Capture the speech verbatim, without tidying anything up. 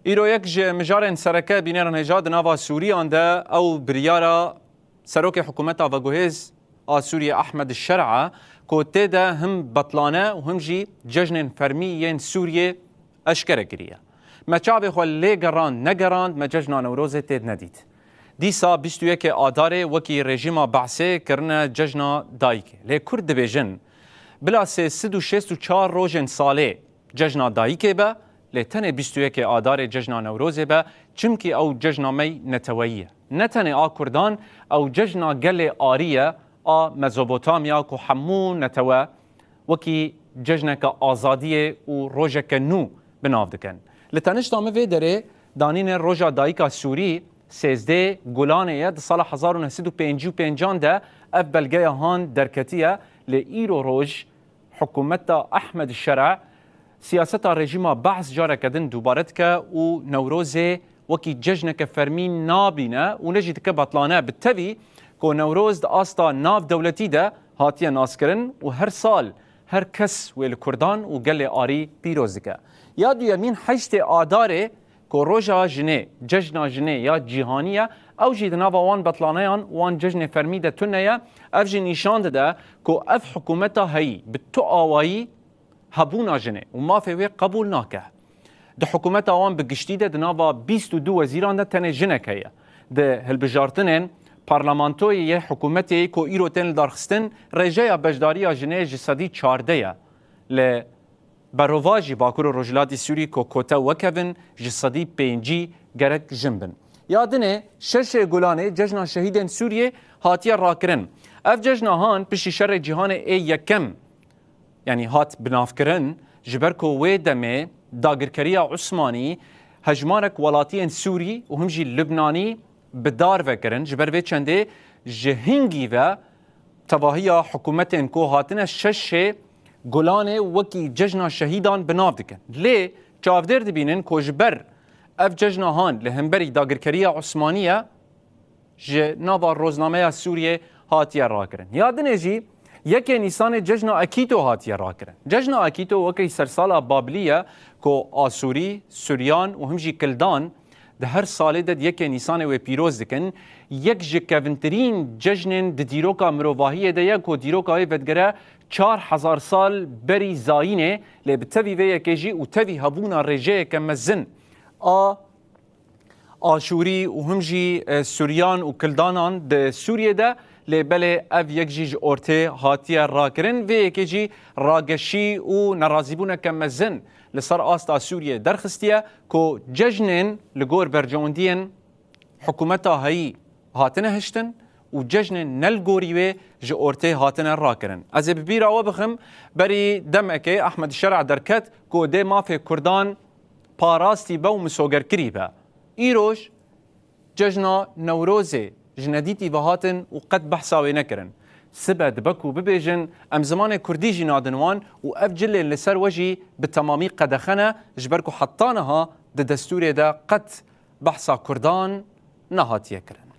Îro yek ji mijarên sereke bînerên hêja di nava Sûriyan de ew biryara Serokê Hikûmeta Veguhêz a Sûriyê Ehmed Şer'a ku tê de him betlane û him jî cejnên fermî yên Sûriyê eşkere kiriye. Me çavê xwe lê gerand negerand, me cejna Newrozê tê de nedît. Dîsa bîst û yekê Adarê wekî rejîma Be'sê kirine cejna dayikê. Lê Kurd dibêjin, bila sê sed û şêst û çar rojên salê cejna dayikê be, lê tenê bîst û yekê Adarê cejna Newrozê be, çimkî ew cejna me yî neteweyî ye. Ne tenê a Kurdan, ew cejna gelê arî ye a Mezopotamya ku hemû netewe wekî cejneke azadiyê û rojeke nû bi nav dikin. Li tenişta min vê derê danîne Roja Dayika Sûrî, sêzdeh Gulanê ye, di sala hezar û neh sed û pêncî û pêncan de ev belgeya han derketiye, lê îro roj hikûmeta Ehmed Şer'a siyaseta rejîma Be'es careke din dubare dike û Newrozê wekî cejneke fermî nabîne û ne jî dike betlane. Bi tevî ku Newroz di asta navdewletî de hatiye naskirin û her sal her kes wê li Kurdan û gelê arî pîroz dike. Ya duyemîn heştê Adarê ku roja jinê, cejna jinê ya cîhanî ye, ew jî di nava wan betlaneyan, wan cejnê fermî de tune ye. Ev jî nîşan dide ku ev hikûmeta heyî bi tu awayî hebûna jinê û mafê wê qebûl nake. Di hikûmeta wan bi giştî de di nava bîst û du wezîran de tenê jinek heye. Di hilbijartinên parlamentoyê yê hikûmetê ku îro tên lidarxistin, rêjeya beşdariya jinê ji sedî çardeh ye. Li berovajî Bakur û Rojhilatî Sûrî ku kote wekevin ji sedî pêncî gerek jin bin. Ya dinê şeşê Gulanê cejna şehîdên Sûriyê hatiye rakirin. Ev cejna han piştî şerê cîhanê ê yekem, yanî hat binavkirin, ji ber ku wê demê dagirkeriya Usmanî hejmarek welatiyên Sûrî û him jî Lubnanî bi dar ve kirin. Ji ber vê çendê ji hingî ve tevahiya hikûmetên ku hatine şeşê Gulanê wekî cejna şehîdan bi nav dikin. Lê çavdêr dibînin ku ji ber ev cejna han li hemberî dagirkeriya Osmanî ye, ji nava roznameya Sûriyê hatiye rakirin. Ya dinê jî yekê Nîsanê cejna Akîto hatiye rakirin. Cejna Akîto wekî sersala Babilî ye ku Asûrî, Suryan û him jî Kildan di her salê de di yekê Nîsanê wê pîroz dikin. Yek ji kevintirîn cejnên di dîroka mirovahiyê de ye ku dîroka wê vedigere çar hezar sal berî zayînê, lê bi tevî vê yekê jî û tevî hebûna rêjeyeke mezin a Aşûrî û him jî, e, Suryan û Kildanan di Sûriyê de, lê belê ev yek jî ji ortê hatiye rakirin. Vê yekê jî rageşî û nerazîbûneke mezin li ser asta Sûriyê derxistiye ku cejnên li gor berjewendiyên hikûmeta heyî hatine hiştin û cejnên ne li gorî wê ji ortê hatine rakirin. Ez ê bi bîra we bixim, berî demekê Ehmed Şer'a derket ku dê mafê Kurdan parastî be û misogerkirî be. Îroj cejna Newrozê ji nedîtî ve hatin û qet behsa wê nekirin. Sibe dibe ku bibêjin, em zimanê kurdî jî nadin wan û ev cilên li ser we jî bi temamî qedexe ne, ji ber ku heta niha di destûrê de qet behsa kurdan nehatiye kirin.